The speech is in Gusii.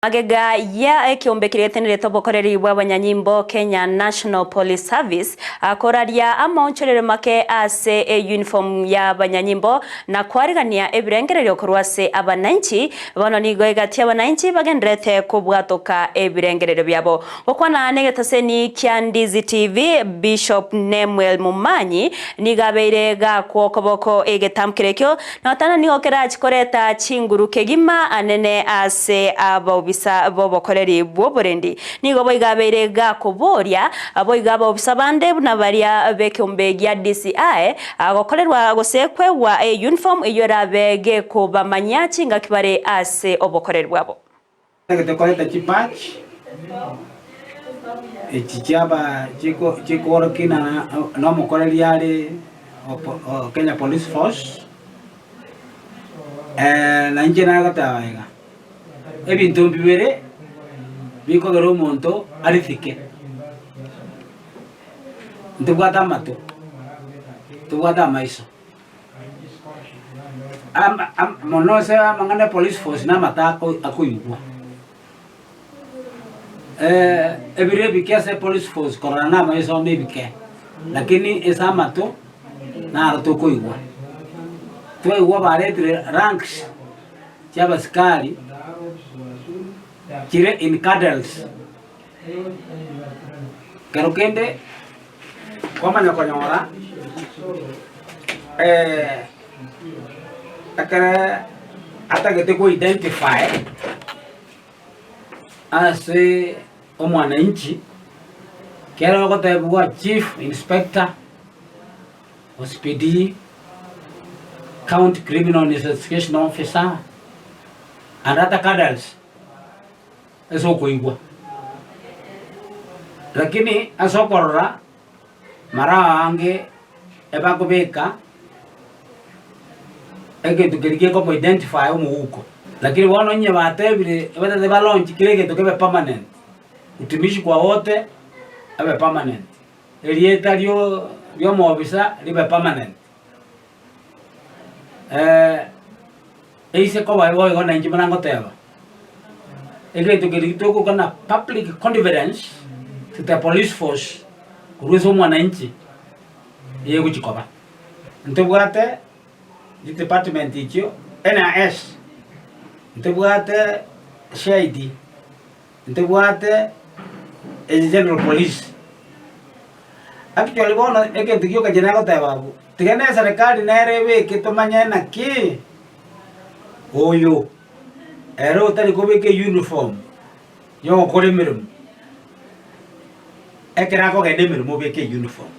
Magega ya ekeombe keria getenerete obokoreri bw'abanyanyimbo Kenya National Police Service koraria amaonchorero make ase eyuniform y'abanyanyimbo na kwarigania ebirengererio korwa ase abananchi, bono nigo egati abananchi bagendererete kobwatoka ebirengererio biabo. Gokwana negetaseni kia Ndizi TV, Bishop Nemuel Momanyi nigo abeire gakwa okoboko egetamkero ekio, na gotana nigo kerachi koreta chinguru kegima anene ase abaobisa b'obokoreri bw'oborendi. Nigo boigo abeire gakoboria boigo abaobisa bande buna baria b'ekeombe gia DCI gokorerwa gose kwegwa eyuniform eyio erabe gekobamanyia chingaki bare ase obokoreri bwabo. Tagete koreta chipatch echi chiaba chiko chikoorokia ng'a na omokoreri are o Kenya Police Force, na inche nagoteba iga, ebinto mbibere bikogera omonto arithike, ntobwate amato, tobwate amaiso. Mono ase amang'ana ya police force na amato akoigwa. Ebiro ebike ase police force korora na amaiso na ebike, lakini ase amato naro tokoigwa. Twaigwa baretire ranks chia abasikari chire in cadres. Kero kende kwamanya konyora ekere atagete ko identify ase omwananchi, kere ogotebiwa chief inspector, OCPD, county criminal investigation officer, and other cadres. Ase okoigwa, lakini ase okorora mara aange ebakobeka egento keria gekomo identify omouko. Lakini bono onye batebire ebatete ba launch kera egento kebe permanent, utumishi kwa wote abe permanent, erieta rio riomobisa ribe permanent. Eise koba boigo na inche buna ngoteba, egento keria togokana public confidence to the police force korwa ase omwananchi nigo egochi koba. Ntobwate chidepartment echio NIS, ntobwate CID, Ntobwate general police. Actually bono egento gioka inche nagoteba abwo, tiga na eserekari nere ebeke tomanye naki oyo ere otari kobeka euniform ya ogokora emeremo, ekero akogenda emeremo obeke euniform.